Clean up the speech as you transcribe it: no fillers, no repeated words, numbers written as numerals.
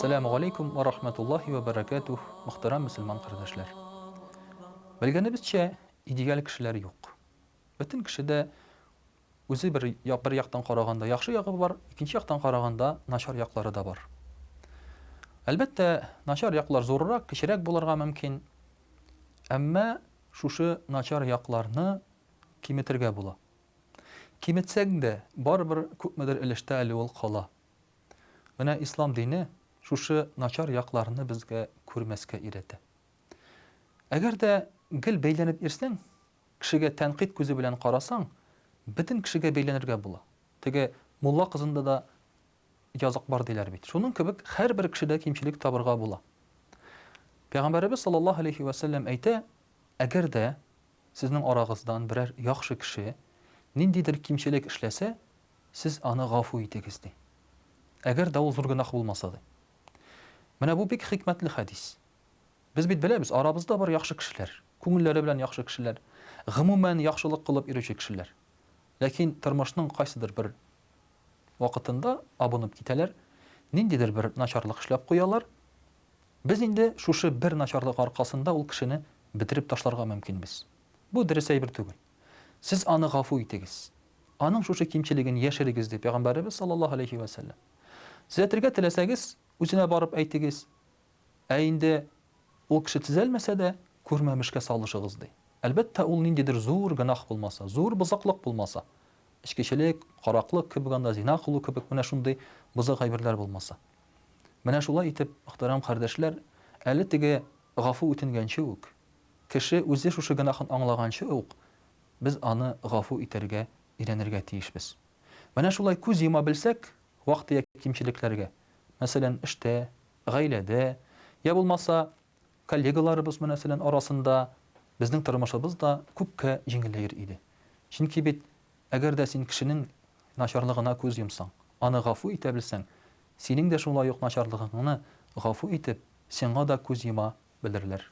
Әссәламү галәйкүм вә рахмәтуллаһи вә бәрәкәтүһ, мөхтәрәм мөселман кардәшләр! Белгәнебезчә, идеаль кешеләр юк. Бөтен кеше дә үзе бер, бер яктан караганда яхшы ягы бар, икенче яктан караганда начар яклары да бар. Әлбәттә, начар яклар зуррак, кечерәк булырга мөмкин. Әмма шушы начар якларны киметергә була. Киметсәң дә, барыбер күпмедер өлештә әле ул кала. Менә ислам дине шушы начар якларны безгә күрмәскә өйрәтә. Әгәр дә гел бәйләнеп йөрсәң, кешегә тәнкыйть күзе белән карасаң, бөтен кешегә бәйләнергә була. Теге мулла кызында да язык бар диләр бит. Шуның кебек һәрбер кешедә кимчелек табырга була. Пәйгамбәребез саллаллаһу алейхи вә сәлләм әйтә, әгәр дә сезнең арагыздан берәр яхшы кеше ниндидер кимчелек эшләсә, сез аны гафу итегез, ди. Әгәр дә ул зур гөнаһ булмаса, ди. Менә бу бик хикмәтле хәдис. Без бит беләбез, арабызда бар яхшы кешеләр, күңелләре белән яхшы кешеләр, гомумән яхшылык кылып йөрүче кешеләр. Ләкин тормышның кайсыдыр бер вакытында абынып китәләр, ниндидер бер начарлык эшләп куялар. Без инде шушы бер начарлык аркасында ул кешене бетереп ташларга мөмкинбез. Бу дөрес әйбер түгел. Сез аны гафу итегез. Аның шушы кимчелеген яшерегез, ди Пәйгамбәребез саллаллаһу алейһи вә сәлләм. Төзәтергә теләсәгез, үзенә барып әйтегез. Ә инде ул кеше төзәлмәсә дә, күрмәмешкә салышыгыз, ди. Әлбәттә, ул ниндидер зур гөнаһ булмаса, зур бозыклык булмаса, эчкечелек, караклык кебек анда зина кылу кебек менә шундый бозык әйберләр булмаса. Менә шулай итеп, мөхтәрәм кардәшләр, әле теге гафу үтенгәнче үк, кеше үзе шушы гөнаһын аңлаганчы ук, без аны гафу итәргә өйрәнергә тиешбез. Менә шулай күз йома белсәк, вак-төяк кимчелекләргә, мәсәлән, эштә, гаиләдә, я булмаса, коллегаларыбыз, мәсәлән, арасында, безнең тормышыбыз да күпкә җиңеләер иде. Чөнки бит, әгәр дә син кешенең начарлыгына күз йомсаң, аны гафу итә белсәң, синең дә шулай ук начарлыгыңны гафу итеп, сиңа да күз йома белерләр.